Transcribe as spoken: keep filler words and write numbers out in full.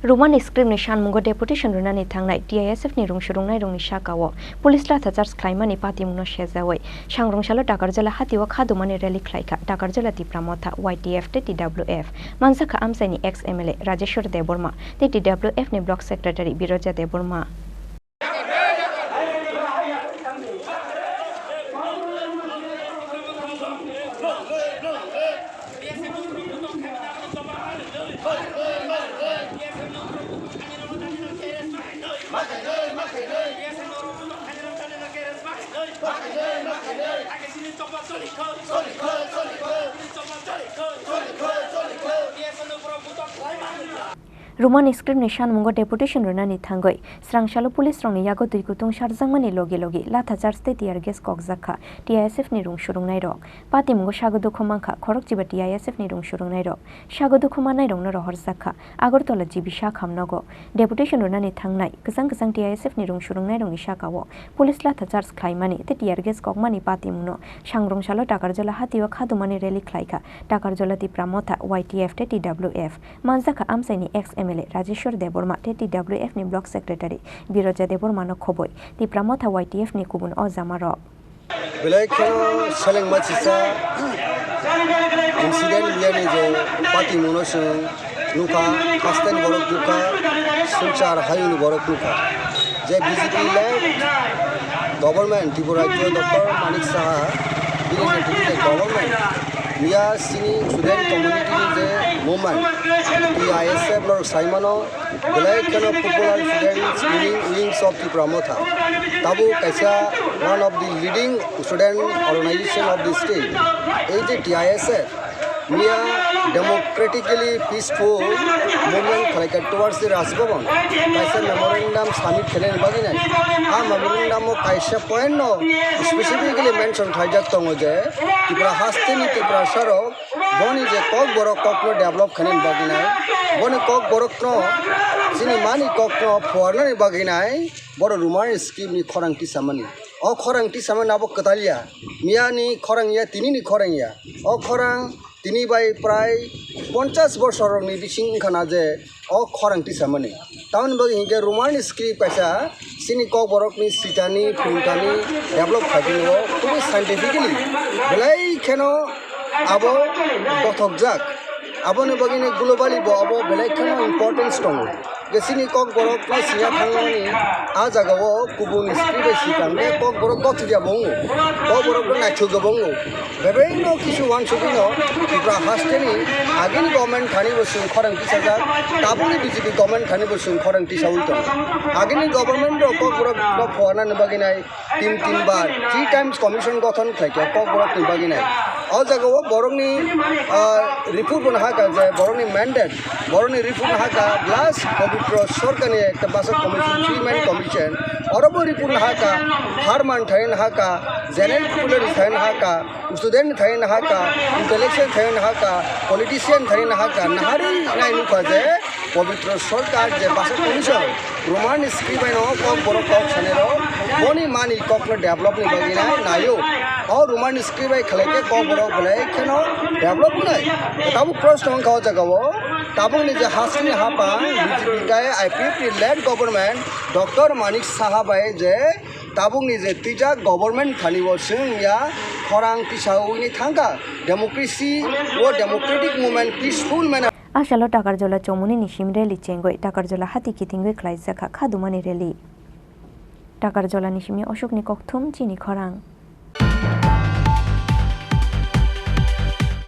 Roman script ni sanmungo deputation rwnani thangnai T I S F ni rung surungnairokni sakao police latha charge khlaimani patimungno sejaui Sangrungsalo Takarjala hatio khadumani rally khlaikha Takarjala Tipra Motha, Y T F tei T W F. Manjakha amchaini ex M L A Rajeshwar Debbarma tei T W F ni block secretary Biroja Debbarma. Roman script ni sanmungo deputation rwnani thangwi Srangsalo police rokni yago twi kutung sarjakmani logi logi latha charge tei tear gas kokjakha T I S F ni rung surungnairok. Patimungo sago dukhu mankha khorokchiba T I S F ni rung surungnairok. Sago dukhu mannairokno rohorjakha Agartala G B sakhamnogo. Deputation rwnani thangnai kwchang kwchang T I S F ni rung surungnairokni sakao police latha charge khlaimani tei tear gas kokmani patimungno Sangrungsalo Takarjala hatio khadumani rally khlaikha Takarjala Tipra Motha, Y T F tei T W F. Manjakha amchaini ex M L A Rajeshwar Debbarma tei T W F ni block secretary Biroja Debbarmano khoboi Tipra Motha Y T F ni kubun o jamarok. Belai kheno selengma chisa incident wiyani je patimungno chwng nukha, hasteni borok nukha, Silchar hayungni borok nukha. Je B J P led government, Tripura rajyo Doctor Manik Saha bini netrite government miya chini student community ni je movement, T I S F norok saimano, belai kheno popular student wing, wings of Tipra Motha. Tabuk kaisa one of the leading student organization of the state. Ei je T I S F, miya democratically peaceful movement khlaikha towards the Raj Bhavan. Kaisa memorandum submit khlaina bagwi nai. A memorandum o kaisa point no specifically mention khlaijak tongo je Tripura hasteni Tiprasa rok boni je kokborok kokno develop khlaina bagwi nai, boni kokborokno chini mani kokno phuarnani bagwi nai, borok Roman script ni khorang tisamani. O khorang tisamani abo kwtal ya, miyani khorang ya, tinini khorang ya. O khorang tini bai prai ponchash bosorokni bising wngkha na je o khorang tisamani. Tamoni bagwi hinkhe Roman script kaisa chini kokborokni sitani, phwrwngtani develop khaiphinio, khubui scientifically belai kheno abo dothokjak. Aboni bagwino globally bo abo belai kheno importance tongo. Je chini kokborokno sina thangmani a jagao kubun script bai sikang khe kokborok dothokya bo wngo, kokborokno naithokya bo wngo. Bebengno kisu uansugwino Tripura hasteni agini government thani bo chwng khorang tisajak, tabukni B J P government thani bo chwng khorang tisaui tongo. Agini government rok kokborok no phuarnani bagwi nai tin tin bar three times commission gothon khlaikha kokborok ni bagwi nai. O jagao borokni, ah, report bo nahakha je borokni mandate, borokni report nahakha last Pabitra Sarkarni ekta basa commission, three man commission. Oro bo report nahakha Harman thai nahakha, general popular thai nahakha, student thai nahakha, intellectual thai nahakha, politician thai nahakha, naharwi nai nukha je Pabitra Sarkar je basa commission, Roman script bai no kokborok kok sanai rok, boni mani kokno develop ni bagwi nai naio. O Roman script bai khlai khe kokborok belai kheno develop nai. Tabuk proshno wngkha o jagao, tabukni je hasteni hapang B J P kai I P F T led government Doctor Manik Saha bai je tabukni je twijak government thani o chwng ya khorang tisaui ni thangkha democracy o democratic movement peaceful manner. Asalo Takarjola chomoni ni sim rally chengwi Takarjola hati kitingwi khlaijakha khadumani rally. Takarjola ni simi Ashok ni kokthum chini khorang.